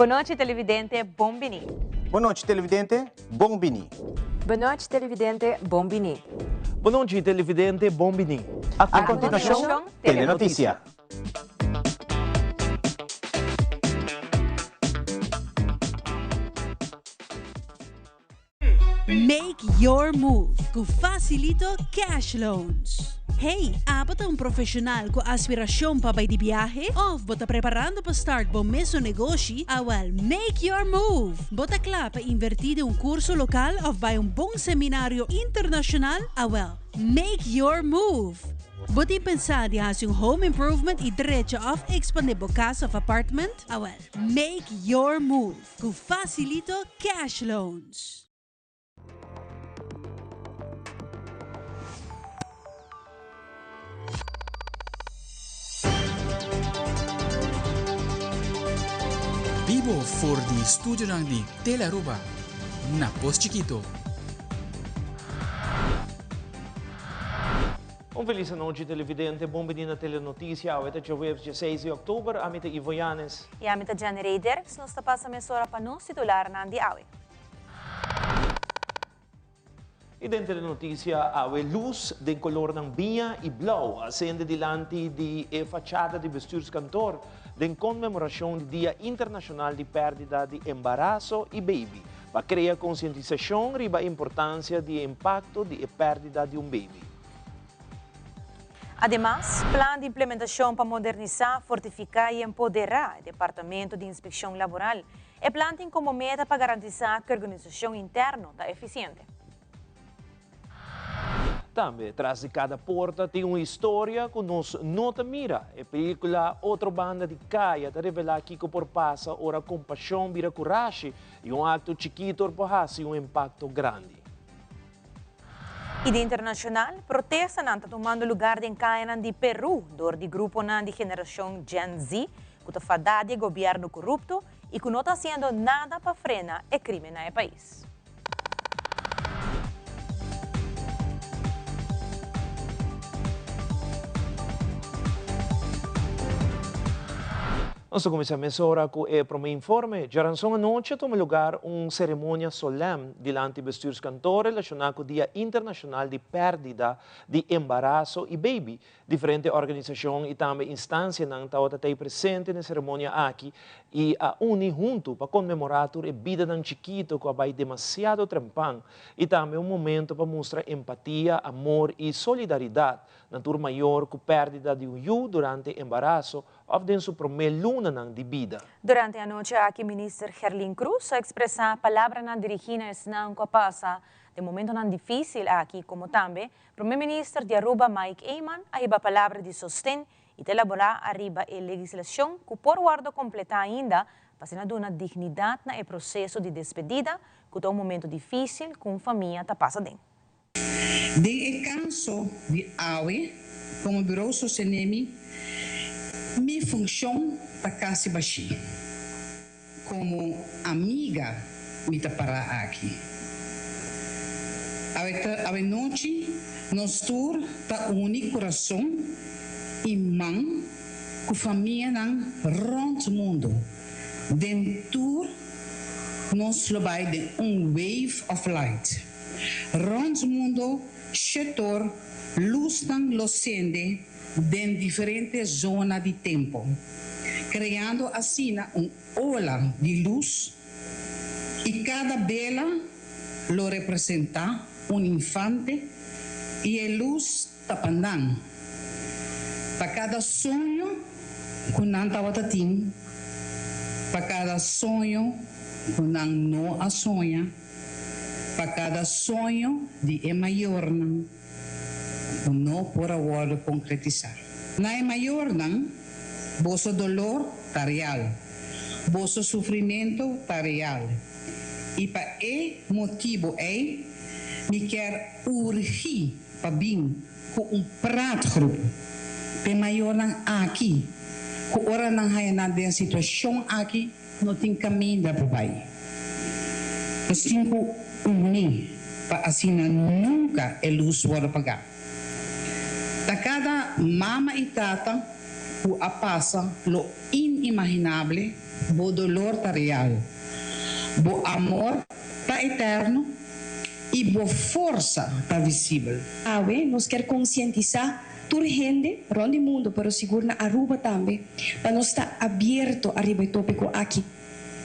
Bon nochi televidente, bon bini. Bon nochi televidente, bon bini. Bon nochi televidente, bon bini. Bon nochi televidente, bon bini. A continuacion, Telenoticia. Make your move ku Facilito Cash Loans. Hey, abo ta un profesional ku aspirashon pa bai di biahe? Of bo ta preparando pa start bo mesun negoshi? Awel, make your move! Bo ta kla pa invertí den un kurso lokal of bai un bon seminario internashonal? Awel, make your move! Bo tin pensá di hasi un home improvement i drecha of ekspandé bo kas of apartment? Awel, make your move! Ku Facilito Cash Loans. Bibo for di studionan di Telearuba na Pos Chikito. Un felis anochi televidente, bon bini na Telenoticia, awe ta djaweps dje seis di oktober, ami ta Ivo Yanes. I ami ta Jenny Rey Dirks, nos ta pasa mesora pa nos titularnan di awe. I den Telenoticia awe lus den kolornan biña i blou a sende dilanti di e fachada di Bestuurskantoor den konmemorashon di Dia Internashonal di Pèrdida di Embaraso i Baby pa krea konsientisashon riba e importansia di e impakto di e pèrdida di un baby. Ademas, plan di implementashon pa modernisá, fortifiká i empoderá e Departamento di Inspekshon Laboral. E plan tin komo meta pa garantisá ku e organisashon interno ta efisiente. Tambe, tras di kada porta tin un historia ku nos no ta mira. E pelíkula Otro Banda di Kaya ta revelá kiko por pasa ora kompashon bira kurashi i un akto chikitor por hasi un impakto grandi. I di internashonal, protestanan ta tumando lugar den kayanan di Peru dor di gruponan di generashon Gen Z ku ta fadá di e gobièrnu korupto i ku no ta hasiendo nada pa frena e krimen na e pais. Nos ta kuminsá mesora ku e promé informe. Djaranson anochi a tuma lugar un seremonia solèm dilanti Bestuurskantoor relashoná ku Dia Internashonal di Pèrdida di Embaraso i Baby. Diferente organisashon i tambe instansianan tabata tei presente na e seremonia aki i a uni huntu pa konmemorá tur e bidanan chikito ku a bai demasiado trempan i tambe un momento pa mustra empatia, amor i solidaridat na tur mayor ku pèrdida di un yu durante embaraso òf den su promé lunanan di bida. Durante e anochi aki Minister Gerlin Croes a ekspresá palabranan dirigí na esnan ku a pasa den momentonan difísil aki komo tambe Promé Minister di Aruba Mike Eman a hiba palabra di sosten i ta elaborá ariba e legislashon ku por wòrdu kompletá ainda pa asina duna dignidat na e proseso di despedida ku ta un momento difísil ku un famia ta pasa den. Den e kaso di awe, komo Bureau Sostenemi, mi funshon ta kasi bashí. Komo amiga mi ta pará aki. Awe ta awe nochi nos tur ta uni kurason i man ku famianan rònt mundu. Den tur nos lo bai den un wave of light. Rònt mundo shetor lusnan lo sende den diferente zona di tempo, kreando asina un ola di lus i kada bela lo representá un infante i e lus ta pa nan, pa kada soño ku nan tabata tin, pa kada soño ku nan no a soña. Pa kada soño di e mayornan ku no por a wòrdu konkretisá. Na e mayornan, boso dolor ta real, boso sufrimentu ta real, i pa e motibu ei mi kier urgí pa bin ku un praatgroep p'e mayornan aki ku ora nan haña nan den situashon aki, No tin kaminda pa bai. Nos tin ku uni pa asina nunka e lus wòrdu pagá. Ta kada mama i tata Ku a pasa lo inimaginable, bo dolor ta real, bo amor ta eterno i bo forsa ta visibel. Awe nos kier concientisa tur hende rond di mundo pero sigur na Aruba tambe pa nos ta abierto ariba e topico aki.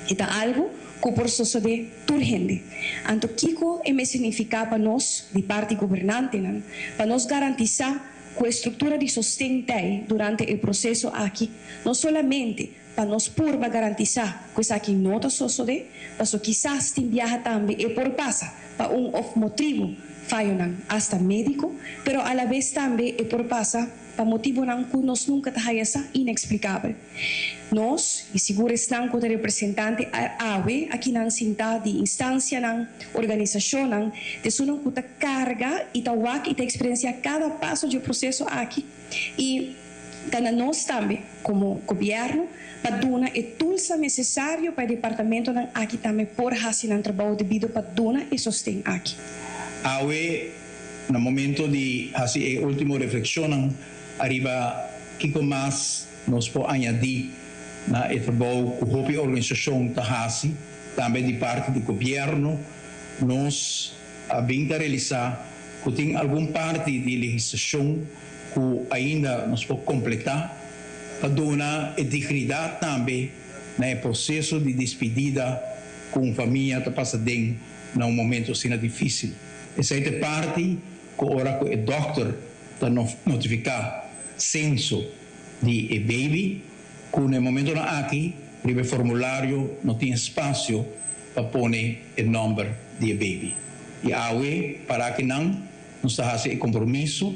E ta algo cu por sosode tur hende. Anto kico e mester nifica pa nos di parti gobernantenan pa nos garantisa cu e structura di sosten t'ey durante e proceso aki, no solamente pa nos purba garantisa cu esaki no ta sosode, paso kisas tin biaha tambe e por pasa pa un of motribo fayonan hasta medico, pero alabes tambe e por pasa pa motibonan cu nos nunca ta haya sa, inexplicabel. Nos, y sigur esnan cu ta representante awe akinan sintá di instancianan, organisacionnan, t'esunnan cu ta carga y ta wak y ta experiencia cada paso dje proceso aki y ta na nos tambe como gobierno pa duna e toolsnan necesario pa e departamentonan aki tambe por haci nan trabao debido pa duna e sosten aki. Awe, na momento di haci e ultimo reflexionnan ariba kico mas Nos por añadí na e trabou ku hopi organisashon ta hasi, tambe di parti di gobièrnu. Nos a bin ta realisá ku tin algun parti di legislashon ku ainda nos por kompletá pa duna e dignidat tambe na e proseso di dispidida ku un famia ta pasa den na un momento asina difísil. Esei ta e parti ku ora ku e dòkter ta notifiká senso di e baby ku na e momentonan aki riba e formulario no tin espasio pa pone e nòmber di e baby. I awe para akinan nos ta hasi e kompromiso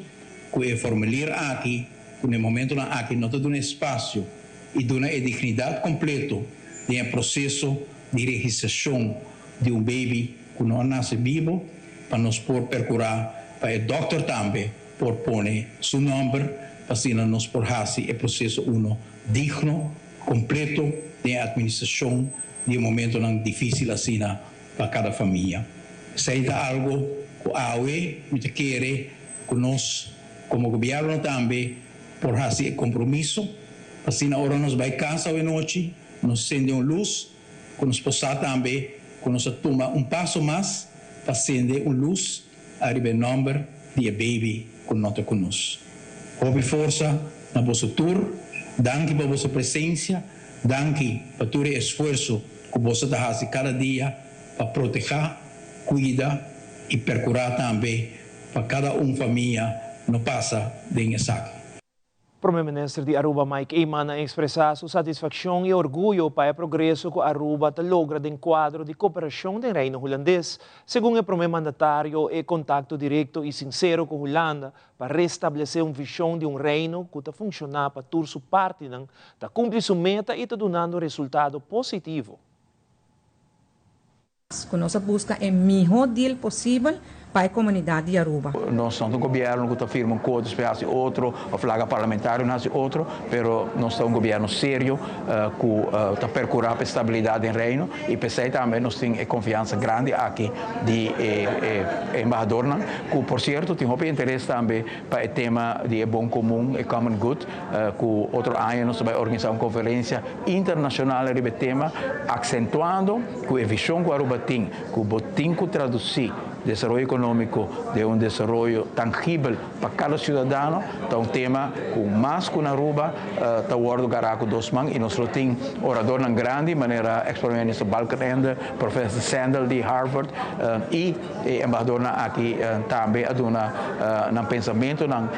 ku e formulier aki ku na e momentonan aki no ta duna espasio i duna e dignidat kompleto den e proseso di registrashon di un baby ku no a nase bibo pa nos por perkurá pa e dòkter tambe por pone su nòmber pa asina nos por hasi e proseso uno digno, kompleto den e atministrashon di e momentonan difísil asina pa kada famia. Esei ta algo ku awe mi ta kere ku nos komo gobièrnu tambe por hasi e kompromiso pa asina ora nos bai kas awe nochi nos sende un lus ku nos por sa tambe ku nos a tuma un paso mas pa sende un lus Ariba e nomber di e baby cu no ta cu nos. Hopi forsa na boso tur, danki pa boso presencia, danki pa tur e esfuerso cu boso ta haci cada dia pa proteha, cuida y percura tambe pa cada un famia no pasa den esaki. Prome Minister di Aruba Mike Eman a expresa su satisfaccion y orguyo pa e progreso cu Aruba ta logra den cuadro di cooperacion den Reino Hulandes. Segun e Prome Mandatario, e contacto directo y sincero cu Hulanda pa restablece un vision di un Reino cu ta funciona pa tur su partinan ta cumpli su meta y ta dunando resultado positivo. Cu nos a busca e miho deal posibel pa e comunidad di Aruba. Nos no ta un gobierno cu ta firma un cuota despues haci otro of laga parlamentarionan haci otro, pero nos ta un gobierno serio cu ta percura pa e stabilidad den Reino y p'esey tambe nos tin e confiansa grandi aki di e embahadornan cu por cierto tin hopi interes tambe pa e tema di e bon comun, e common good, cu otro aña nos ta bay organisa un conferencia internacional riba e tema accentuando Ku e vishon ku Aruba tin, ku bo tin ku tradusí desaroyo ekonómiko den un desaroyo tangibel pa kada siudadano, ta un tema ku mas ku na Aruba ta wòrdu gará ku dos man i nos lo tin oradornan grandi manera eks Prome Minister Balkenende, Professor Sandel di Harvard i e embahadornan aki tambe a duna nan pensamentunan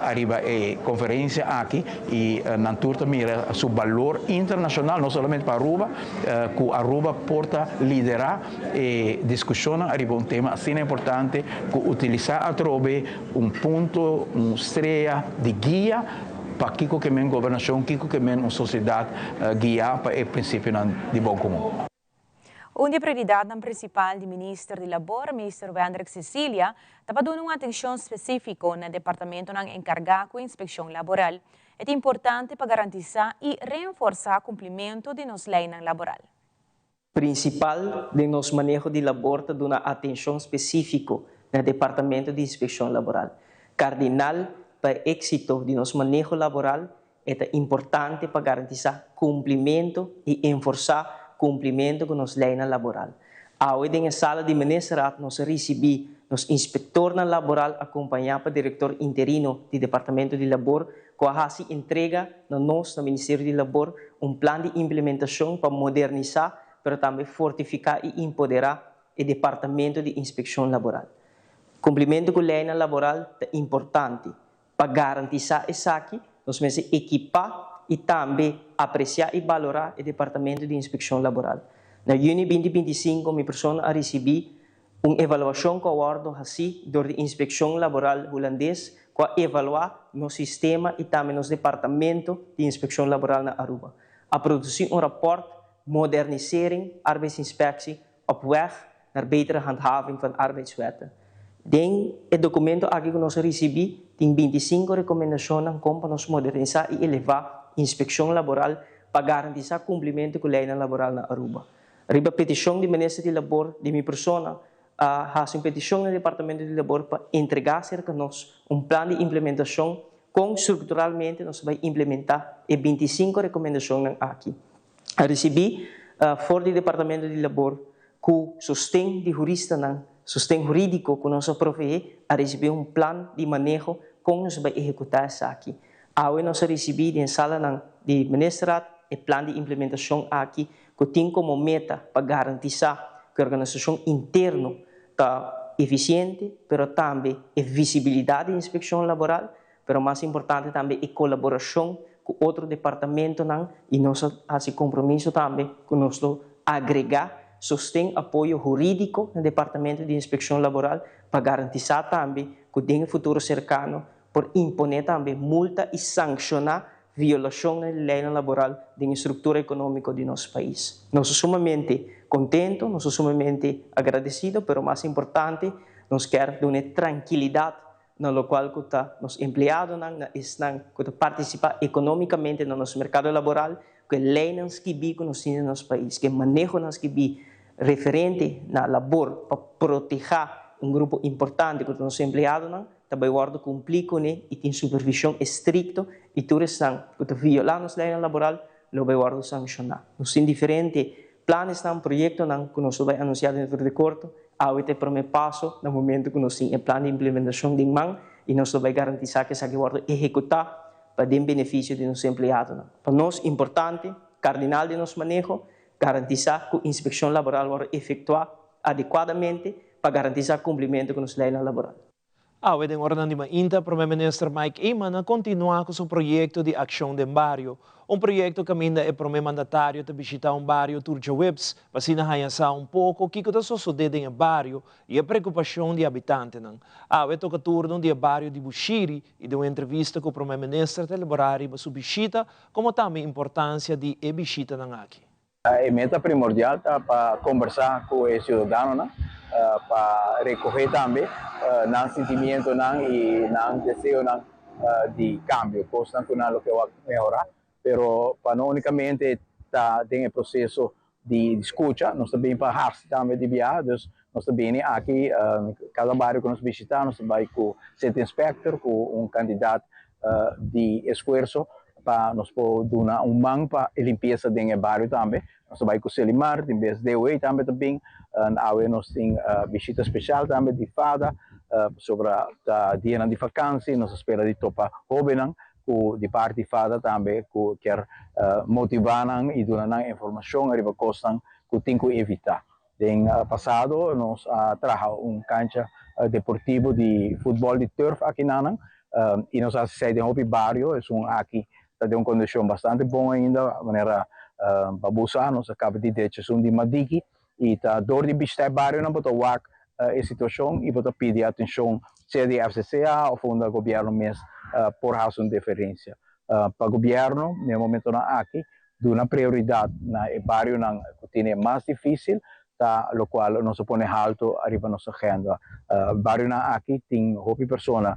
ariba e konferensia aki i nan tur ta mira su balor internashonal no solamente pa Aruba. Ku Aruba por ta liderá e diskushonnan ariba un tema asina importante ku utilisá atrobe un punto, un strea di guia pa kiko ke men gobernashon, kiko ke men un sosiedat guiá pa e prinsipionan di bon komun. Un di e prioridatnan prinsipal di Minister di Labor, Minister Wendrick Cecilia, ta pa duna un atenshon spesífiko na departamentonan enkargá ku inspekshon laboral. E ta importante pa garantisá i reenforsá kumplimentu di nos leinan laboral. Prinsipal den nos maneho di labor ta duna atenshon spesífiko na Departamento di Inspekshon Laboral. Kardinal pa e éksito di nos maneho laboral E ta importante pa garantisa cumplimento y enforsa cumplimento cu nos leynan laboral. Awe den e sala di Ministerraad nos a ricibi nos inspectornan laboral acompaña pa director interino di Departamento di Labor cu a haci entrega na nos na Ministerio di Labor un plan di implementacion pa modernisa pero tambe fortifica y empodera e Departamento di Inspeccion Laboral. Cumplimento cu leynan laboral ta importante. Pa garantisa esaki, nos mester ekipa y tambe aprecia y balora e Departamento di Inspeccion Laboral. Na juni 2025 mi persona a ricibi un evaluacion cu a wordo haci door di Inspeccion Laboral Hulandes cu a evalua nos sistema y tambe nos Departamento di Inspeccion Laboral na Aruba. A produci un rapport Modernisering Arbeidsinspectie op weg naar betere handhaving van arbeidswetten. Den e documento aki cu nos a ricibi tin 25 recomendacionnan con pa nos modernisa y eleva inspeccion laboral pa garantisa cumplimento cu leynan laboral na Aruba. Riba peticion di Minister di Labor di mi persona a haci un peticion na Departamento di Labor pa entrega cerca nos un plan di implementacion con structuralmente nos ta bay implementa e 25 recomendacionnan aki. A ricibi for di Departamento di Labor cu sosten di huristanan, sosten huridico cu nos a provee, a ricibi un plan di maneho con nos ta bay ehecuta esaki. Awe nos a ricibi den salanan di Ministerraad e plan di implementacion aki cu tin como meta pa garantisa cu e organisacion interno ta eficiente, pero tambe e visibilidad di inspeccion laboral, pero mas importante tambe e colaboracion cu otro departamentonan y nos a haci compromiso tambe cu nos lo agrega sosten apoyo huridico na Departamento di Inspeccion Laboral pa garantisa tambe cu den e futuro cercano por impone tambe multa y sanciona violacion na leynan laboral den e structura economico di nos pais. Nos ta sumamente contento, nos ta sumamente agradecido, pero mas importante, nos kier duna trankilidad na locual cu ta nos empleadonan, na esnan cu ta participa economicamente na nos mercado laboral, cu e leynan skibi cu nos tin den nos pais, cu e manehonan skibi referente na labor pa proteha un grupo importante cu ta nos empleadonan, ta bay wordo cumpli cune y tin supervision estricto y tur esnan cu ta viola nos leynan laboral lo bay wordo sanciona. Nos tin diferente planesnan, proyectonan cu nos lo bay anuncia dentro di corto. Awe ta e prome paso na momento cu nos tin e plan di implementacion den man y nos lo bay garantisa cu esaki wordo ehecuta pa den beneficio di nos empleadonan. Pa nos importante, cardinal den nos maneho, garantisa cu inspeccion laboral wordo efectua adecuadamente pa garantisa cumplimento cu nos leynan laboral. Awe den oranan di mainta Prome Minister Mike Eman a continua cu su proyecto di Accion den Bario. Un proyecto caminda e prome mandatario ta bishita un bario tur djaweps pa asina haya sa un poco kico ta sosode den e bario y e preocupacion di habitantenan. Awe toca turno di e bario di Bushiri y den un entrevista cu Prome Minister ta elabora riba su bishita como tambe importancia di e bishitanan aki. E meta primordial ta pa kombersá ku e siudadanonan, pa rekohé tambe nan sentimientonan i nan deseonan di kambio, kosnan ku nan lo ke wak mehorá. Pero pa no únikamente ta den e proseso di skucha, nos ta bin pa hasi tambe di biaha. Dus nos ta bini aki kada bario ku nos bishitá, nos ta bai ku City Inspector, ku un kantidat di esfuerso pa nos por duna un man pa e limpiesa den e bario tambe. Nos ta bai ku Selimar, tin bes DOE tambe ta bin. Awe nos tin bishita spesial tambe di fada, pasobra ta dianan di fakansi, nos ta spera di topa hobennan ku di parti fada tambe ku kier motivá nan i duna nan informashon ariba kosnan ku tin ku evitá. Den pasado nos a traha un cancha deportivo di futbol di turf aki nanan y nos a haci esey den hopi bario. Esun aki ta den un condicion bastante bon ainda, manera Babu sa nos a caba di drecha esun di Madiki y ta door di bishita e barionan bo ta wak e situacion y bo ta pidi atencion sea di FCCA of unda gobierno mes por haci un diferencia. Pa gobierno den e momentonan aki Duna prioridat na e barionan ku tene mas difísil ta lokual nos a pone haltu ariba nos agenda. Barionan aki tin hopi persona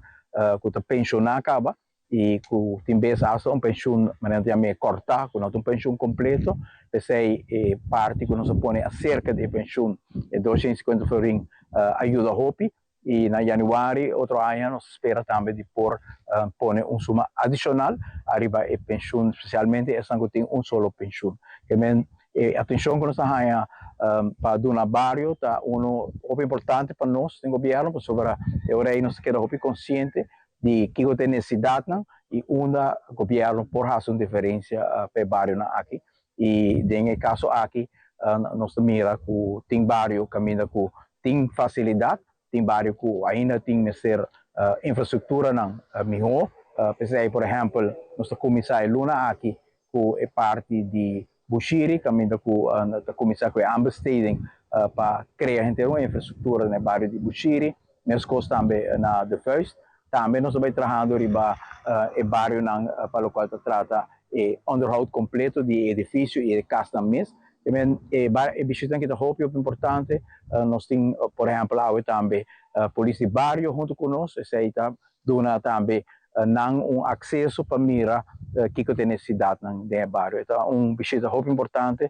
ku ta penshoná kaba i ku tin bes asta un penshun manera ta yam'é kòrtá, ku no ta un penshun kompleto. P'esei e parti ku nos a pone aserka di e penshun, e 250 florin, a yuda hopi. I na yanüari otro aña nos ta spera tambe di por pone un suma adishonal ariba e penshun, spesialmente esnan ku tin un solo penshun. Ke men e atenshon ku nos ta haña pa duna bario ta unu hopi importante pa nos den gobièrnu pasobra e ora ei nos ta keda hopi konsiente di kiko ta e nesesidatnan i unda gobièrnu por hasi un diferensia pa e barionan aki. I den e kaso aki nos ta mira ku tin bario kaminda ku tin fasilidat, tin bario ku ainda tin mester infrastrukturanan mihó. P'esei por ehèmpel nos ta kuminsá e luna aki ku e parti di Bushiri kaminda ku ta kuminsá ku e aanbesteding pa krea henter un infrastruktura na e bario di Bushiri. Meskos tambe na De Vuist. Tambe nos ta bai trahando riba e barionan pa lokual ta trata e onderhoud kompleto di e edifisio i e kasnan mes. E e bishitanan ki ta hopi hopi importante. Nos tin por ehèmpel awe tambe polis di bario huntu ku nos. Esei ta duna tambe nan un akseso pa mira kiko ta e nesesidatnan den e bario. E ta un bishita hopi importante.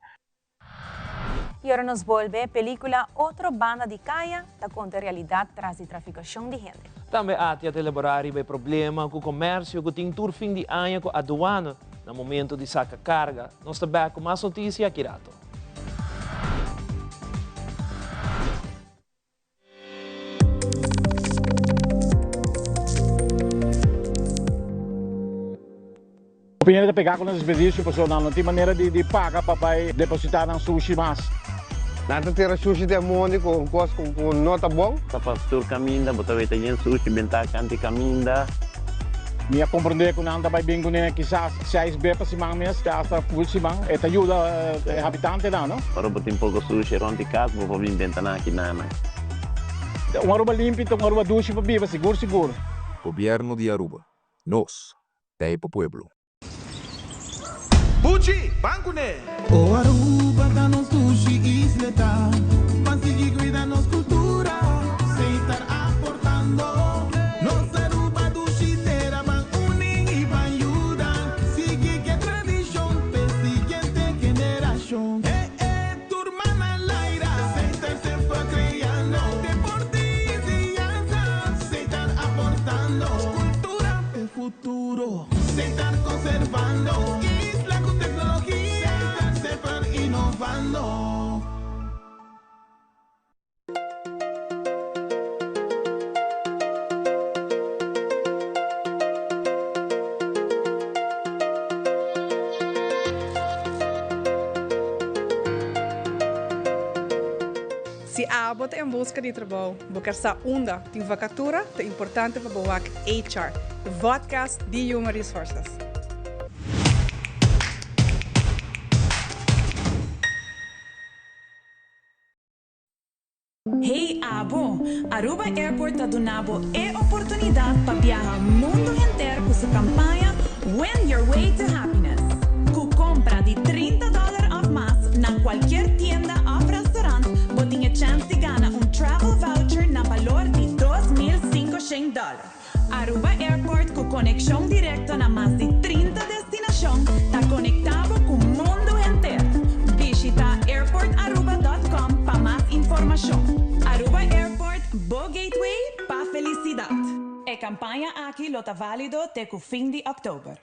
Y ora nos bolbe, pelicula Otro Banda di Caya ta conta e realidad tras di traficacion di hende. Tambe ATIA ta elabora riba e problema cu comercio cu tin tur fin di aña cu aduana na momento di saca carga. Nos ta bek cu mas noticia aki rato. Hopi hende ta pegá ku nan desperdisio pasobra nan no tin manera di paga pa bai depositá nan sushi mas. Nan ta tira sushi den mondi ku un kos ku no ta bon. Ta pas tur kaminda, bo ta weta yen sushi bentá kanti kaminda. Mi a komprondé ku nan ta bai bin kuné kisas seis be pa siman mes, te asta ful siman. E ta yuda e habitantenan, no? Ora bo tin poko sushi rònt di kas, bo por bin benta nan aki nan. Un Aruba limpi ta un Aruba dushi pa biba, sigur sigur. Gobierno di Aruba. Nos ta e pa pueblo. Buchi, ban kuné! O Aruba ta nos dushi isleta, ban sigui cuida nos cultura, Setar aportando. Nos Aruba dushi tera, ban uni y ban yuda, sigui ke tradicion p'e siguiente generacion. E e tur mana laira, Setar semper creando, deporte y enseñanza, Setar aportando. Cultura p'e futuro. Setar conservando. Isla cu tecnologia. Setar semper innovando. Si abo ta en buska di trabou, bo ker sa unda tin vakatura, ta importante pa bo wak HR, e vodcast di Human Resources. Hey abo! Aruba Airport ta duna bo e oportunidad pa biaha mundo henter cu su campaña Win Your Way to Happiness. Cu compra di 30 dollar of mas na cualkier tienda of restaurant bo tin e chance di gana un travel voucher na balor di 2500 dollar. Aruba Airport cu conexion directo na mas di 30 destinacion ta conecta bo cu mundo henter. Bishita airportaruba.com pa mas informacion. Aruba Airport, bo gateway pa felicidad. E campaña aki lo ta valido te cu fin di october.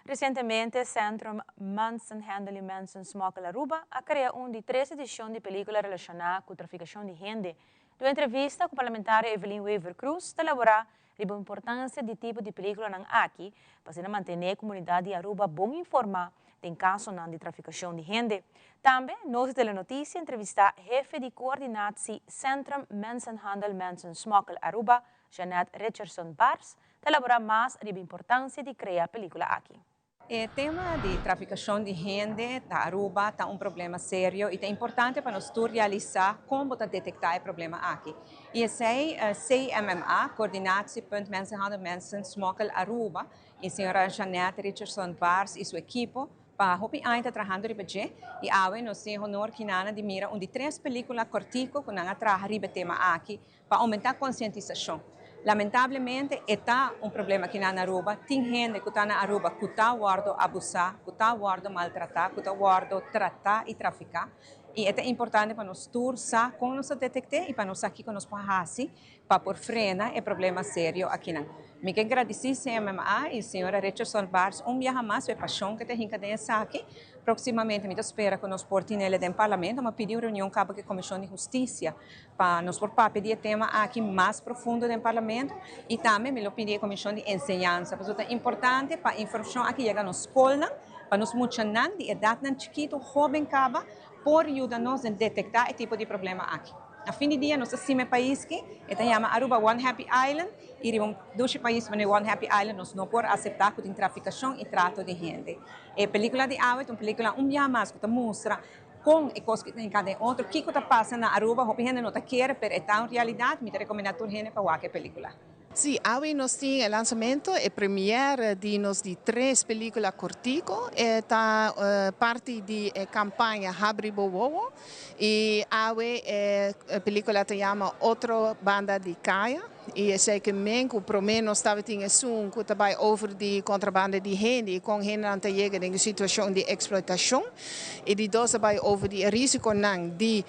Recientemente Centrum Mensenhandel y Mensensmokkel Aruba a crea un di tres edicion di pelicula relaciona cu traficacion di hende. Den un entrevista cu parlamentario Evelyn Wever-Croes ta elabora riba importancia di tipo di peliculanan aki pa asina mantene e comunidad di Aruba bon informa den casonan di traficacion di hende. Tambe nos di Telenoticia entrevista hefe di Coördinatie Centrum Mensenhandel Mensensmokkel Aruba, Jeanette Richardson Bars, ta elabora mas riba importancia di crea pelicula aki. E tema di trafikashon di hende na Aruba ta un problema serio i ta importante pa nos tur realisá kon bo ta detektá e problema aki. I esei CMMA, Coördinatiepunt Mensenhandel Mensensmokkel Aruba, i señora Jeanette Richardson Bars i su ekipo pa hopi aña ta trahando riba dje i awe nos tin e honor kinana di mira un di tres pelikula kòrtiku ku nan a traha riba e tema aki pa oumentá konsientisashon. Lamentablemente e ta un problema aki na Aruba. Tin hende cu ta na Aruba cu ta wordo abusa, cu ta wordo maltrata, cu ta wordo trata y trafica. Y e ta importante pa nos tur sa con nos ta detecte y pa nos sa kico nos por haci pa por frena e problema serio akinan. Mi ke gradici CMMA y señora Richardson Baars un biaha mas pa e pasion cu ta hinca den esaki. Proximamente mi ta spera cu nos por tinele den Parlamento. Mi a pidi un reunion caba cu e Comision di Husticia pa nos por papia di e tema aki mas profundo den Parlamento y tambe mi lo pidi e Comision di Enseñansa pasobra ta importante pa informacion aki yega nos scolnan pa nos muchanan di edadnan chikito, hoben caba, por yuda nos den detecta e tipo di problema aki. Na fin di dia nos ta stima e pais ki e ta yama Aruba One Happy Island y riba un dushi pais manera One Happy Island nos no por acepta cu tin traficacion y trato di hende. E pelicula di awe ta un pelicula un bia mas cu ta mustra Con e cos ki ta hinca den otro? Kico ta pasa na Aruba? Hopi hende no ta kere, pero e ta un realidad. Mi ta recomenda tur hende pa wak e pelicula. Sí, awe nos tin e lansamento, e premiere di nos di tres pelicula cortico. E ta parti di e campaña Habri Bo Wowo y awe e pelicula ta yama Otro Banda di Caya. I esei ke men ku promé nos tabatin esun ku ta bai over di kontrabanda di hende i kon hendenan ta yega den e situashon di eksploitashon. I di dos ta bai over di e risikonan di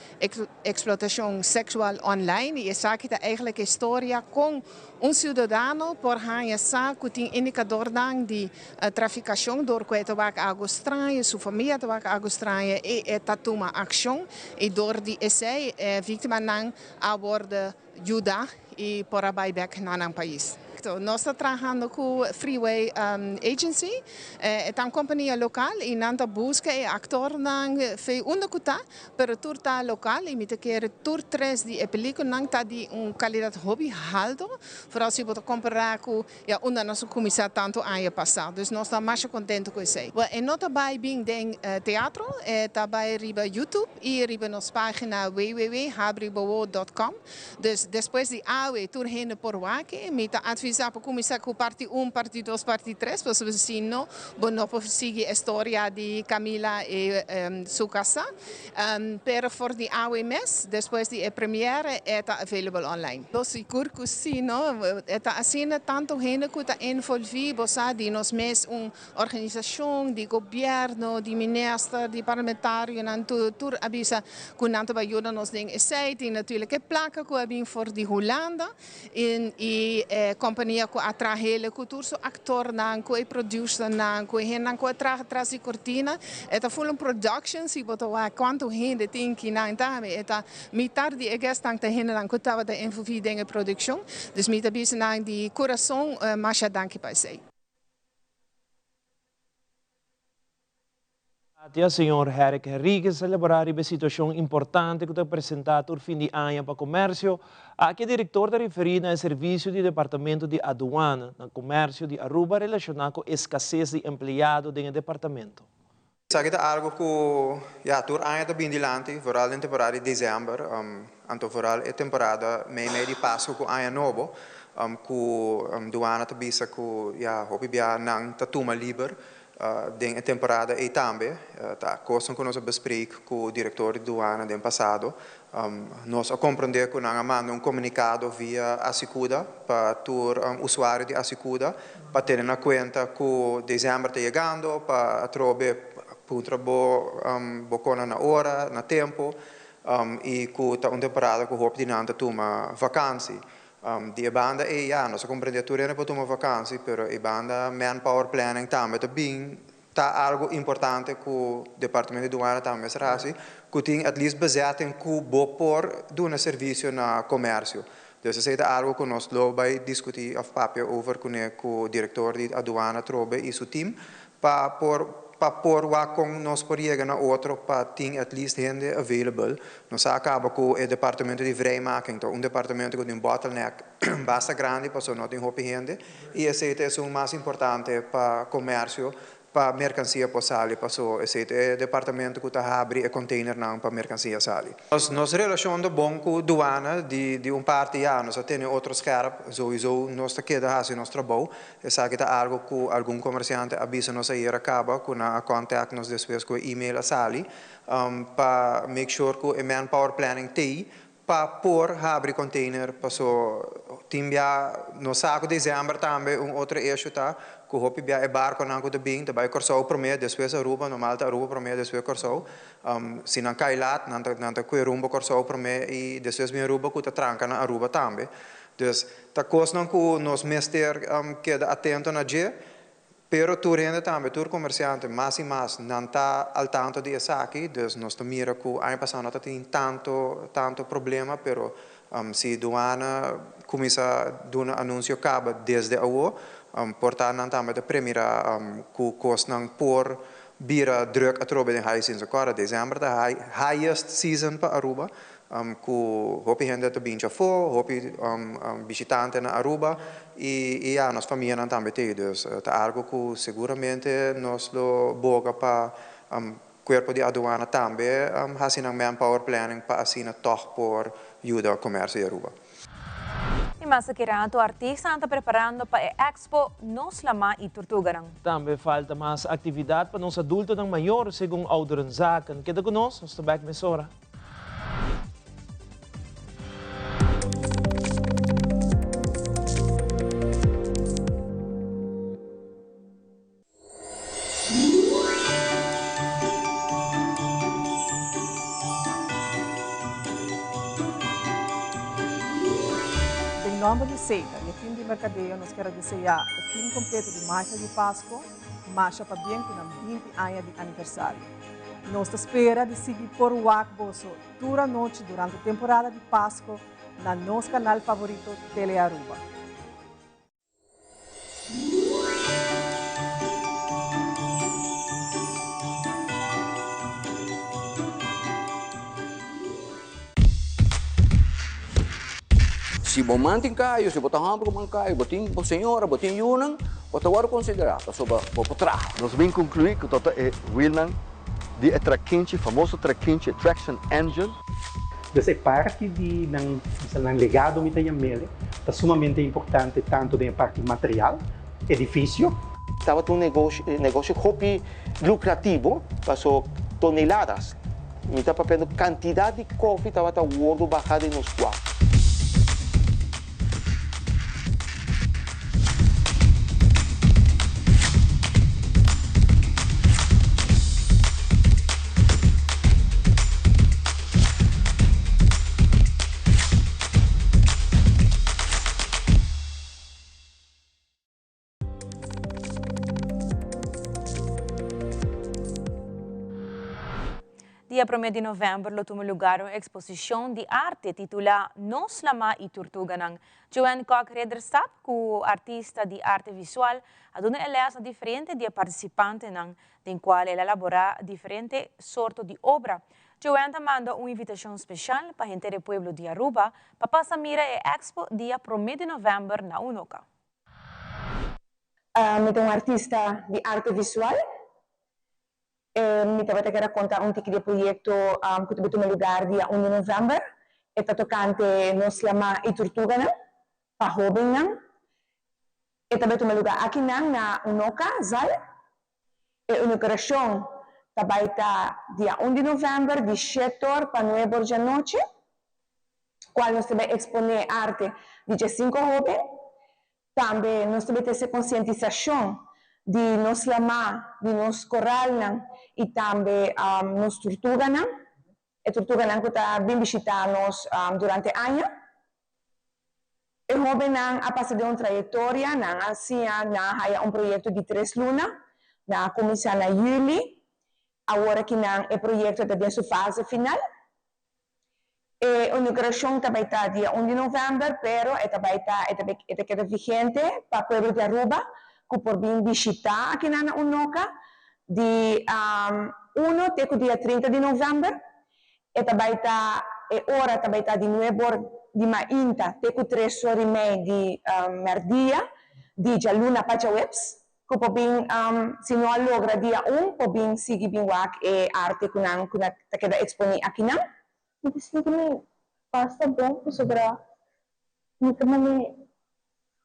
eksplotashon seksual online. I esaki ta eigentlik e storia kon un siudadano por haña sa ku tin indikadornan di trafikashon dor ku e ta wak algu straño, su famia ta wak algu straño i e ta tuma akshon. I dor di esei e víktimanan a wòrdu yuda y por a bay bek na nan pais. Nos ta trahando cu Freeway Agency, e ta un compania local y nan ta busca e actornan fe unda cu ta, pero tur ta local y mi ta kere tur tres di e peliculnan ta di un calidad hopi halto, vooral si bo ta compara cu ya unda nos a cuminsa tanto aña pasa. Dus nos ta masha contento cu esey. Well, e no ta bay bin den teatro, e ta bay riba YouTube y riba nos pagina www.habribowo dot com. Dus despues di awe tur hende por wak e. Mi ta advisa pa cuminsa cu parti un, parti dos, parti tres, pasobra si no bo no por sigui e storia di Camila y su casa. Pero for di awe mes, despues di e premiere, e ta available online. Bo sigur cu si, no? E ta asina tanto hende cu ta envolvi, bo sa, di nos mes un organisacion, di gobierno, di minister, di parlamentarionan, tur, tur a bisa cu nan ta bay yuda nos den esey. Tin natuurlijk e placa cu a bin for di Hulanda y e compania cu a traha hele cu tur su actornan, cu e producernan, cu e hendenan cu a traha tras di cortina. E ta full un production, si bo ta wak cuanto hende tin kinan tambe. E ta mitar di e guestnan ta hendenan cu tabata envolvi den e produccion. Dus mi ta bisa nan di curason masha danki pa esey. Atia señor Herrick Henriquez a elabora riba e situacion importante cu ta presenta tur fin di aña pa comercio. Aki e director ta referi na e servicio di Departamento di Aduana na Comercio di Aruba relaciona cu escasez di empleado den e departamento. Esaki ta algo cu ya tur aña ta bin dilanti, vooral den temporada di december, anto vooral e temporada mei mei di Pascu cu Aña Nobo, cu Duana ta bisa cu ya hopi bia nan ta tuma liber Den e temporada ei tambe ta kosnan ku nos a bespreek ku direktor di duana den pasado. Nos a komprondé ku nan a manda un komunikado via Asycuda pa tur usuario di Asycuda pa tene na kuenta ku desèmber ta yegando pa atrobe puntra bo bo kona na ora, na tempu i ku ta un temporada ku hopi di nan ta tuma vakansi. Di e banda ei ya, nos a comprende tur hende por tuma vakansi, pero e banda manpower planning tambe ta bin ta algo importante cu Departamento di Duana tambe mester haci, cu tin at least bezetting cu bo por duna servicio na comercio. Dus esey ta algo cu nos lo bay discuti of papia over cune cu director di Aduana trobe y su team pa por pa por wak kon nos por yega na otro pa tin at least hende available. Nos a kaba ku e departamento di vrijmaking, ta un departamento ku tin bottleneck basta grandi pasobra no tin hopi hende i esei ta esun mas importante pa komersio pa merkansia por sali paso esei ta e departamento ku ta habri e containernan pa merkansia sali. Nos relashon ta bon ku duana di di un parti ya nos a tene otro scherp, souiso nos ta keda hasi nos trabou. Esaki ta algo cu algun comerciante a bisa nos ayer a caba cu nan a contact nos despues cu e email a sali pa make sure cu e manpower planning t'ey pa por habri container paso. Tin bia nos sa ku desèmber tambe un otro issue ta ku hopi bia e barkonan ku ta bin ta bai Kòrsou promé despues Aruba, normal ta Aruba promé despues Kòrsou. Si nan kai lat nan ta nan ta kue rumbo Kòrsou promé i despues bin Aruba ku ta tranka na Aruba tambe. Dus ta kosnan ku nos mester keda atento na dje. Pero tur hende tambe, tur komersiante mas i mas nan ta al tanto di esaki, dus nos ta mira ku aña pasá no ta tin tanto tanto problema, pero si duana kuminsá duna anunsio kaba desde awo, por ta nan tambe ta premirá ku kosnan por bira drùk atrobe den high season. Kòrda, desèmber ta highest season pa Aruba, Ku hopi hende ta binchi afó, hopi bishitante na Aruba i ya nos famianan tambe t'ei. Dus ta algu ku seguramente nos lo boga pa kuerpo di aduana tambe hasi nan manpower planning pa asina tòg por yuda komersio di Aruba. I mas aki rato artistanan ta preparando pa e expo Nos Lama i Tortuganan. Tambe falta mas aktividat pa nos adultonan mayor, segun Ouderenzaken. Keda ku nos, nos ta bèk mesora. Den nomber di Seita y e team di mercadeo nos kier a desea e team completo di Magia di Pasco masha pabien cu nan binti aña di aniversario. Nos ta spera di sigui por wak boso tur anochi durante temporada di Pasco na nos canal favorito Telearuba. Si bo man tin kayo, si bo ta hòmber ku man kayo, bo tin bo señora, bo tin yunan, bo ta wòrdu konsiderá pasobra bo por traha. Nos bin konkluí ku tabata e wielnan di e trakinchi, famoso trakinchi, e traction engine. Dus e parti di nan, bisa nan legado mi ta yam'el, ta sumamente importante tanto den e parti material, edifisio. Tabata un negoshi, negoshi hopi lucrativo, paso toneladas. Mi ta papiando cantidad di koffie tabata wordo baha den nos kua. Dia promé di novèmber lo tuma lugar un eksposishon di arte titulá Nos Lama i Turtuganan. Joanne Kok Ridderstap, ku artista di arte visual, a duna e lès na diferente di e partisipantenan, den kual el a laborá diferente sorto di obra. Joanne ta manda un invitashon speshal pa henter e pueblo di Aruba pa pasa mira e ekspo dia promé di novèmber na Unoca. Mi ta un artista di arte visual. Mi tabata kier a konta un tiki di e proyekto ku ta bai tuma lugar dia un di novèmber. E ta tokante nos lamá i turtuganan pa hóbennan. E ta bai tuma lugar akinan na Unoca, Zal. E inaugurashon ta bai ta dia un di novèmber di shet'or pa nueb'or djanochi, kual nos ta bai eksponé arte di djesinku hóben. Tambe nos ta bai trese konsientisashon di nos lamá, di nos koralnan i tambe nos turtuganan, e turtuganan ku ta bin bishitá nos durante aña. E hóbennan a pasa den un trayektoria, nan a siña, nan a haya un proyekto di tres luna, nan a kuminsá na yüli, awor aki nan e proyekto ta den su fase final. E inauguracion ta bay ta dia un di november, pero e ta bay ta e ta bay e ta keda vigente pa pueblo di Aruba cu por bin bishita akinan na Unoca di uno te cu dia 30 di november. E ta bay ta e ora ta bay ta di nuebe or di mainta te cu tres or y mei di merdia di djaluna pa djaweps. Ku por bin si no a logra dia un por bin sigui bin wak e arte ku nan ku na ta keda eksponí akinan. Mi ta sinti mi basta bon pasobra mi ta mane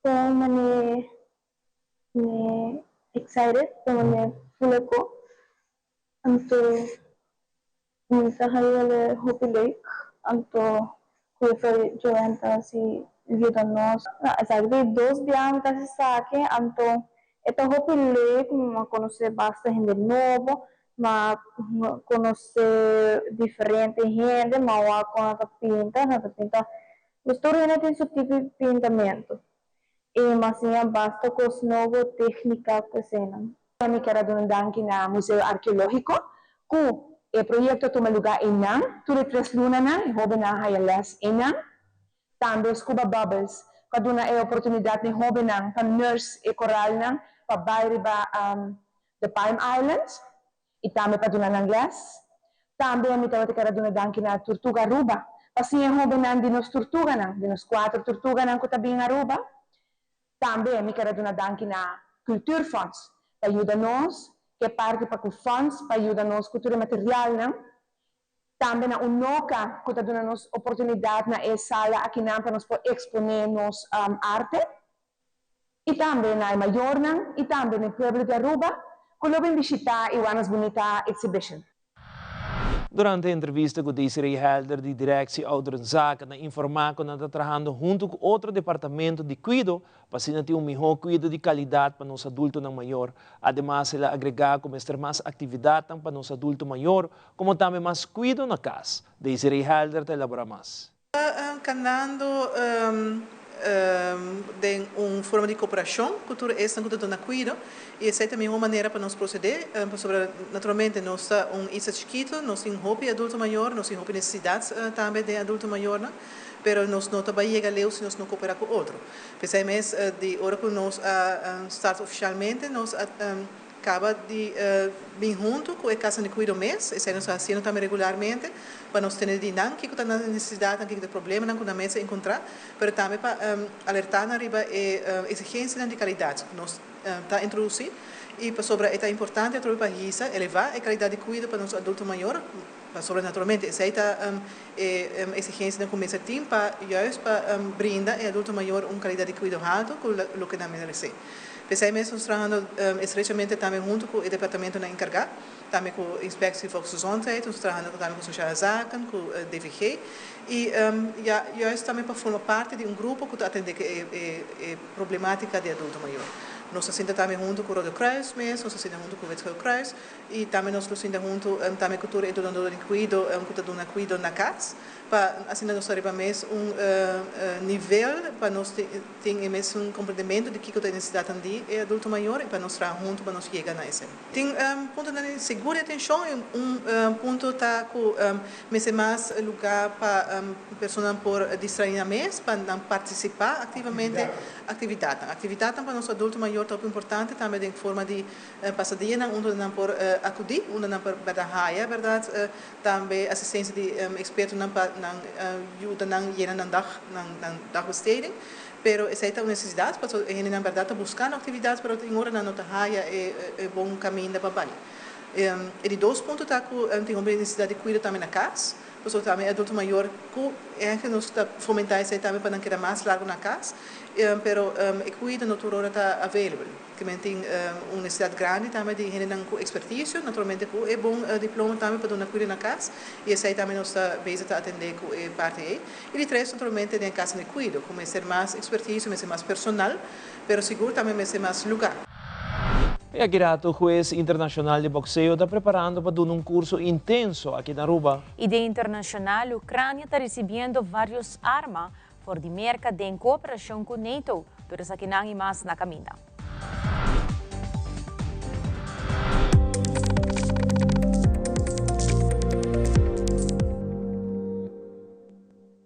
kon mane mi excited ta mane fuleko anto mi ta haña hopi leuk anto ku Joanne ta hasi. yuda nos. Esaki ta di dos biaha mi ta hasi esaki, anto e ta hopi leuk, mi a konosé basta hende nobo, mi a konosé diferente hende, mi a wak kon nan ta pinta, nan ta pinta, pues tur hende tin su tipo di pintamentu i mi a siña basta kos nobo, téknika ku eseinan. Mi kier a duna danki na Museo Arkeológiko ku e proyekto a tuma lugá einan tur e tres lunanan, e hóbennan a haya lès einan. Tambe Scuba Bubbles ku a duna e oportunidat na e hóbennan pa nurse e koralnan pa bai riba The Palm Islands i tambe pa duna nan lès. Tambe mi tabata kier a duna danki na Turtuga Aruba pa siña e hóbennan di nos turtuganan, di nos kuater turtuganan ku ta bin Aruba. Tambe mi kier a duna danki na Cultuurfonds pa yuda nos ku e parti pa ku fonds pa yuda nos ku tur e materialnan. Tambe na Unoca ku ta duna nos oportunidat na e sala akinan pa nos por eksponé nos arte. I tambe na e mayornan i tambe na e pueblo di Aruba ku lo bin bishitá Iwanas Bunita Exhibition. Durante e entrevista ku Desiree Helder di Directie Ouderenzaken a informá ku nan ta trahando huntu ku otro departamento di kuido pa asina tin un mihó kuido di kalidat pa nos adultonan mayor. Ademas el a agregá ku mester mas aktividatnan pa nos adulto mayor komo tambe mas kuido na kas. Desiree Helder ta elaborá mas. Ta kanando den un forma di koperashon ku tur esnan ku ta duna kuido i esei ta mihó manera pa nos prosedé pasobra naturalmente nos ta un isla chikitu, nos tin hopi adulto mayor, nos tin hopi nesesidat tambe den adulto mayornan, pero nos no ta bai yega leu si nos no koperá ku otro. P'esei mes di ora ku nos a start ofishalmente nos a Caba di bin hunto cu e Casa di Cuido mes, esey nos ta haciendo tambe regularmente, pa nos tene di nan kico ta nan necesidadnan, kico ta e problemanan cu nan mes a encontra, pero tambe pa alerta nan riba e exigencianan di calidad cu nos ta introduci y pasobra e ta importante atrobe pa hisa, eleva, e calidad di cuido pa nos adulto mayor, pasobra naturalmente esey ta e exigencianan cu mester tin pa juist pa brinda e adulto mayor un calidad di cuido halto cu loke nan merece. P'esei mes nos trahando estrechamente tambe hunto ku e departamentonan enkargá, tambe ku Inspectie Volksgezondheid, nos trahando tambe ku Sociale Zaken, ku DVG i ya juist tambe pa forma parti di un grupo ku ta atendé ku e problematika di adulto mayor. Nos ta sinta tambe hunto ku Rode Kruis mes, nos ta sinta hunto ku Wit Geel Kruis i tambe nos lo sinta hunto tambe ku tur e dunadónan di kuido ku ta duna kuido na kas pa asina nos ta riba mes un nivel pa nos Tin e mesun komprendementu di kiko ta e nesesidatnan di e adulto mayor i pa nos traha huntu pa nos yega na esei. Tin puntonan di sigur di atenshon i un punto ta ku mester mas lugá pa personanan por distraí nan mes, pa nan partisipá aktivamente aktividatnan. Aktividatnan pa nos adulto mayor ta hopi importante tambe den forma di pasadianan unda nan por akudí, unda nan por bèrdat haya bèrdat tambe asistensia di ekspertonan pa nan yuda nan yena nan dag, nan dagbesteding. Pero esei ta un nesesidat pasobra e hendenan bèrdat ta buskando aktividat pero tin ora nan no ta haya e bon kaminda pa bai. E di dos punto ta ku tin hopi nesesidat di kuido tambe na kas, pasobra tambe e adulto mayor ku ègentlik nos ta fomentá esei tambe pa nan keda mas largu na kas, pero e kuido no tur ora ta available. Kimen tin un nesesidat grandi tambe di hendenan ku ekspertisio, naturalmente ku e bon diploma tambe pa duna kuido na kas, i esei tambe nos ta bezig ta atendé ku e parti ei. I di tres, naturalmente den kasanan di kuido, ku mester mas ekspertisio, mester mas personal, pero sigur tambe mester mas lugá. E aki rato hues internacional di boxeo ta preparando pa duna un curso intenso aki na Aruba. I den internacional, Ucrania ta ricibiendo varios arma For di Merka den kooperashon ku NATO. Tur esakinan i mas na kaminda.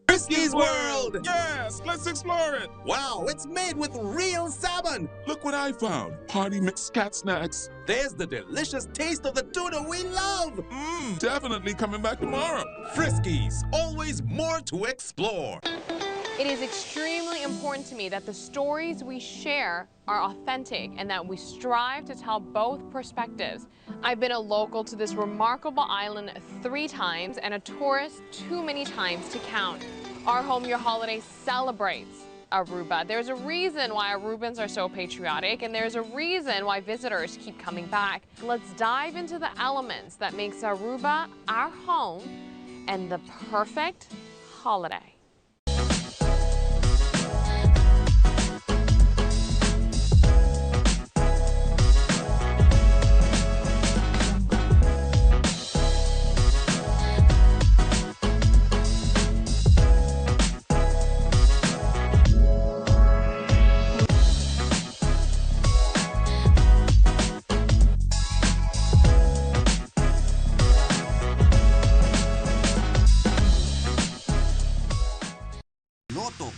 Friskies World! Yes, let's explore it! Wow, it's made with real salmon! Look what I found! Party mix cat snacks. There's the delicious taste of the tuna we love! Mmm, definitely coming back tomorrow. Friskies, always more to explore. It is extremely important to me that the stories we share are authentic and that we strive to tell both perspectives. I've been a local to this remarkable island three times and a tourist too many times to count. Our Home Your Holiday celebrates Aruba. There's a reason why Arubans are so patriotic and there's a reason why visitors keep coming back. Let's dive into the elements that makes Aruba our home and the perfect holiday.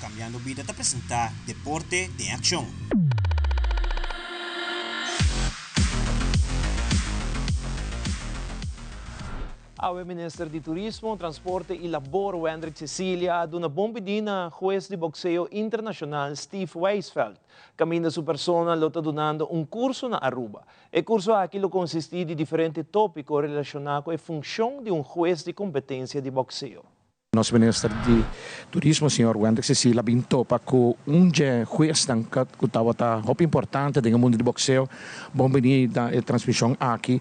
Cambiando Bida ta presenta Deporte den Accion. Awe Minister di Turismo, Transporte y Labor Wendrick Cecilia a duna bon bidí na hues di boxeo internacional Steve Weisfeld, caminda su persona lo ta dunando un curso na Aruba. E curso aki lo consisti di diferente topico relaciona cu e funcion di un hues di competencia di boxeo. Nos Minister di Turismo señor Wendrick Cecil a bin topa cu un dje huesnan cu tabata hopi importante den e mundo di boxeo. Bon bini na e transmision aki.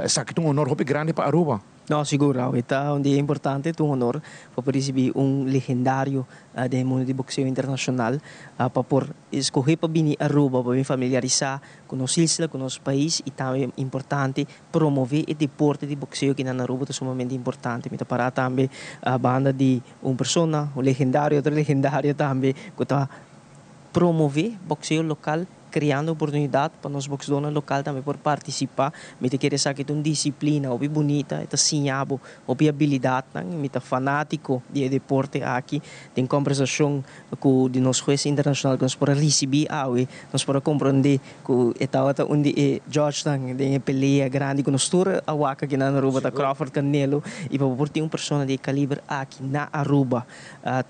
Esaki ta un honor hopi grandi pa Aruba. No, sigur, Raul. E ta un dia importante, ta un honor pa por ricibi un legendario den e mundo di boxeo internacional, pa por escoge pa bini Aruba, pa bin familiarisa cu nos isla, cu nos pais y tambe importante promove e deporte di boxeo aki na Aruba ta sumamente importante. Mi ta para tambe banda di un persona, un legendario, otro legendario tambe cu ta promove boxeo local creando oportunidad pa nos boxdornan local tambe por participa. Mi ta kere esaki ta un disciplina hopi bunita, e ta siña bo hopi habilidadnan. Mi ta fanatico di e deporte aki. Den combersacion cu di nos hues internacional cu nos por a ricibi awe, nos por a comprende cu e tabata un di e judgenan den e pelea grandi cu nos tur a wak aki na Aruba, ta Crawford Canelo. Y pa bo por tin un persona di e caliber aki na Aruba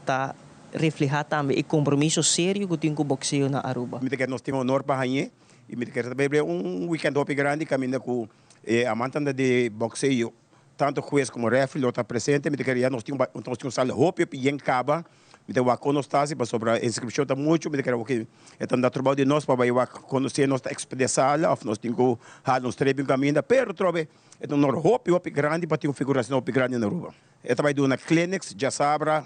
ta refleha tambe e compromiso serio cu tin cu boxeo na Aruba. Mi ta kere nos tin honor pa hañ'é y mi ta kere ta bebe un weekend hopi grandi caminda cu e amantenan di boxeo, tanto hues como referee lo ta presente. Mi ta kere ya nos tin nos tin un sala hopi hopi yen caba. Mi ta wak con nos ta haci pasobra e inscripcion ta mucho. Mi ta kere awor e ta na trabao di nos pa bay wak conoce nos ta expande sala of nos tin cu hala nos trepi un caminda. Pero trobe e ta un honor hopi hopi grandi pa tin un figura asina hopi grandi na Aruba. E ta bai duna clinics djasabra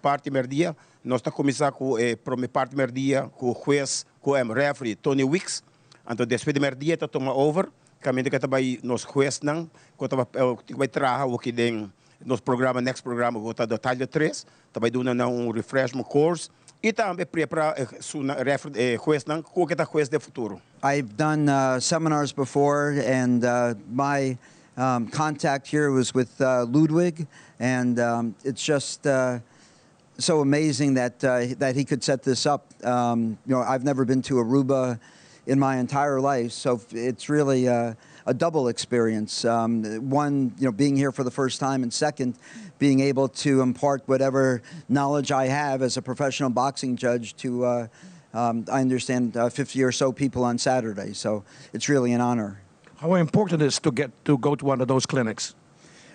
parti merdia. Nos ta cuminsa cu e prome parti merdia cu hues cu em referee Tony Weeks. Anto despues di merdia e ta tuma over. Caminda cu e ta bai nos huesnan cu ta tin cu bai traha awoki den nos programa next programa cu ta Tallo tres ta bai duna nan un refreshment course y tambe prepara su referee e huesnan cu ke ta hues den futuro. I've done seminars before and my um, contact here was with uh, Ludwig, and um, it's just uh, so amazing that uh, that he could set this up. Um, you know, I've never been to Aruba in my entire life, so it's really a, a double experience. Um, one, you know, being here for the first time, and second, being able to impart whatever knowledge I have as a professional boxing judge to. Uh, um, I understand uh, 50 or so people on Saturday, so it's really an honor. How important is to get to go to one of those clinics?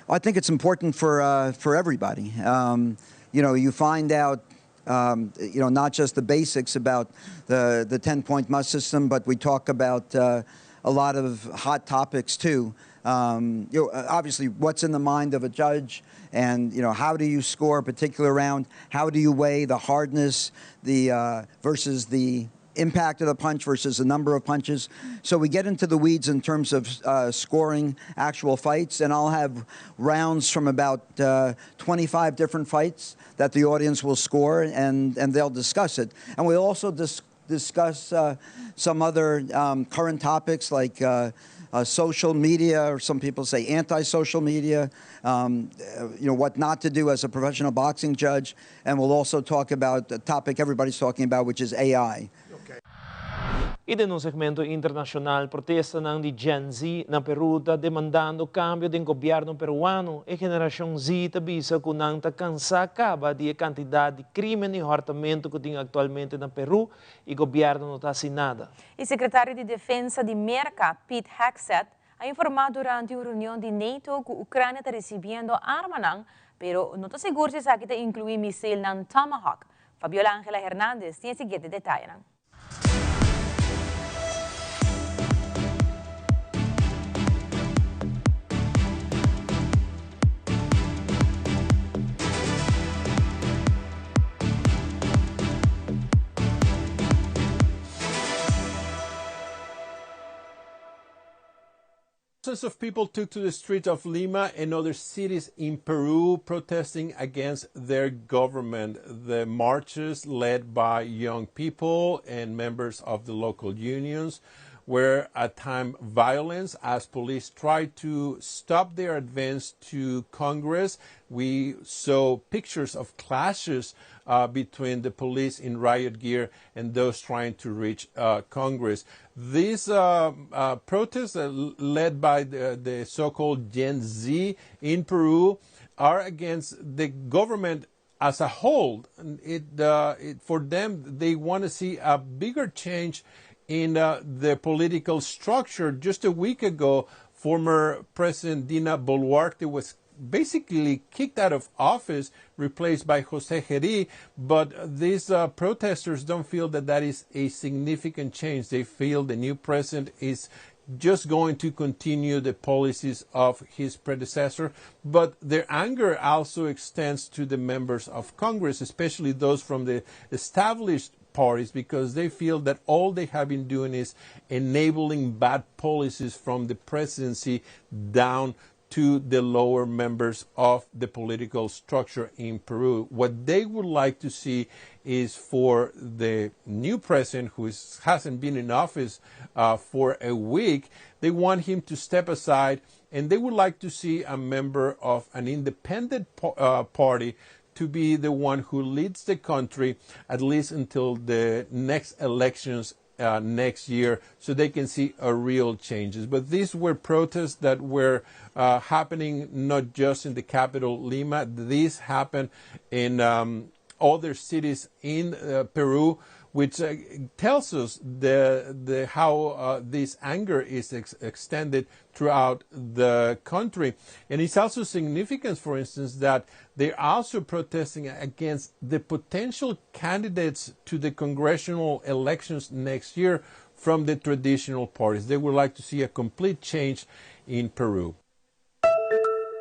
I think it's important for uh, for everybody. Um, you know, you find out um, you know, not just the basics about the, the 10 point must system, but we talk about uh, a lot of hot topics too. Um, you know, obviously, what's in the mind of a judge, and you know, how do you score a particular round? How do you weigh the hardness, the uh, versus the impact of the punch versus the number of punches. So we get into the weeds in terms of uh, scoring actual fights, and I'll have rounds from about uh, 25 different fights that the audience will score, and, and they'll discuss it. And we'll also dis discuss uh, some other um, current topics like uh, uh, social media, or some people say anti-social media, um, uh, you know, what not to do as a professional boxing judge. And we'll also talk about the topic everybody's talking about, which is AI. I den un segmento internashonal, protestanan di Gen Z na Peru ta demandando kambio den gobièrnu peruano. E generashon Z ta bisa ku nan ta kansá kaba di e kantidat di krímen i hòrtamentu ku tin aktualmente na Peru i gobièrnu no ta hasi nada. E sekretario di Defensa di Merka, Pete Hegseth, a informá durante un reunion di NATO ku Ukrania ta risibiendo armanan, pero no ta sigur si esaki ta inkluí misilnan Tomahawk. Fabiola Angela Hernandez tin e siguiente detayenan. Thousands of people took to the streets of Lima and other cities in Peru protesting against their government. The marches, led by young people and members of the local unions, were at time violence as police tried to stop their advance to Congress. We saw pictures of clashes uh, between the police in riot gear and those trying to reach uh, Congress. These uh, uh protests, uh, led by the, the so called Gen Z in Peru, are against the government as a whole. It, uh, it, for them, they want to see a bigger change in uh, the political structure. Just a week ago, former President Dina Boluarte was basically kicked out of office, replaced by Jose Jeri. But these uh, protesters don't feel that that is a significant change. They feel the new president is just going to continue the policies of his predecessor. But their anger also extends to the members of Congress, especially those from the established parties, because they feel that all they have been doing is enabling bad policies from the presidency down to the lower members of the political structure in Peru. What they would like to see is for the new president, who is, hasn't been in office uh, for a week, they want him to step aside and they would like to see a member of an independent po- uh, party to be the one who leads the country at least until the next elections uh, next year so they can see a real changes. But these were protests that were uh, happening not just in the capital, Lima. These happened in um, other cities in uh, Peru, which uh, tells us the, the, how uh, this anger is ex- extended throughout the country. And it's also significant, for instance, that they're also protesting against the potential candidates to the congressional elections next year from the traditional parties. They would like to see a complete change in Peru.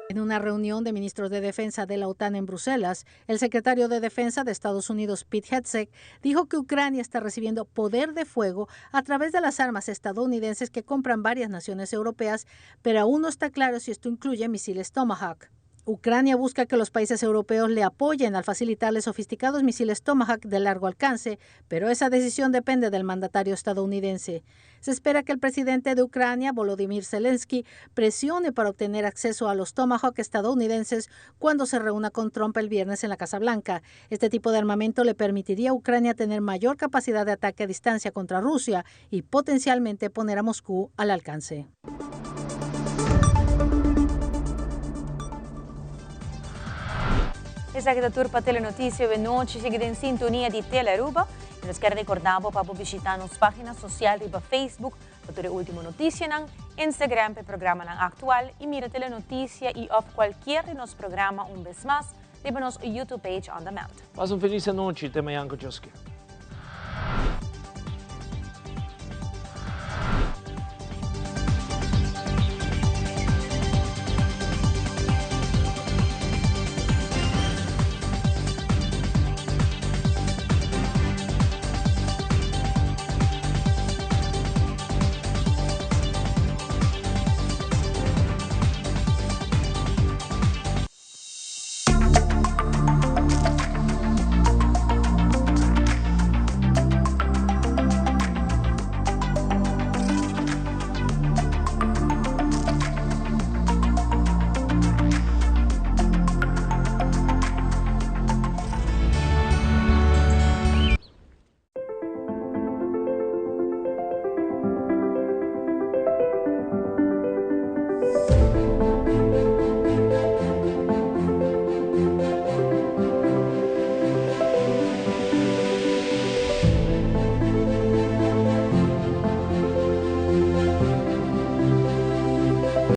En una reunión de ministros de defensa de la OTAN en Bruselas, el secretario de Defensa de Estados Unidos, Pete Hegseth, dijo que Ucrania está recibiendo poder de fuego a través de las armas estadounidenses que compran varias naciones europeas, pero aún no está claro si esto incluye misiles Tomahawk. Ucrania busca que los países europeos le apoyen al facilitarle sofisticados misiles Tomahawk de largo alcance, pero esa decisión depende del mandatario estadounidense. Se espera que el presidente de Ucrania, Volodymyr Zelensky, presione para obtener acceso a los Tomahawk estadounidenses cuando se reúna con Trump el viernes en la Casa Blanca. Este tipo de armamento le permitiría a Ucrania tener mayor capacidad de ataque a distancia contra Rusia y potencialmente poner a Moscú al alcance. Esaki ta tur pa Telenoticia awe nochi. Sigui den sintonia di Telearuba. Y nos kier recorda bo pa bo bishita nos pagina social riba Facebook pa tur e ultimo noticianan, Instagram pa e programanan actual y mira Telenoticia y of cualkier di nos programa un bes mas riba nos YouTube page on demand. Pasa un feliz anochi. Te mañan cu Dios kier.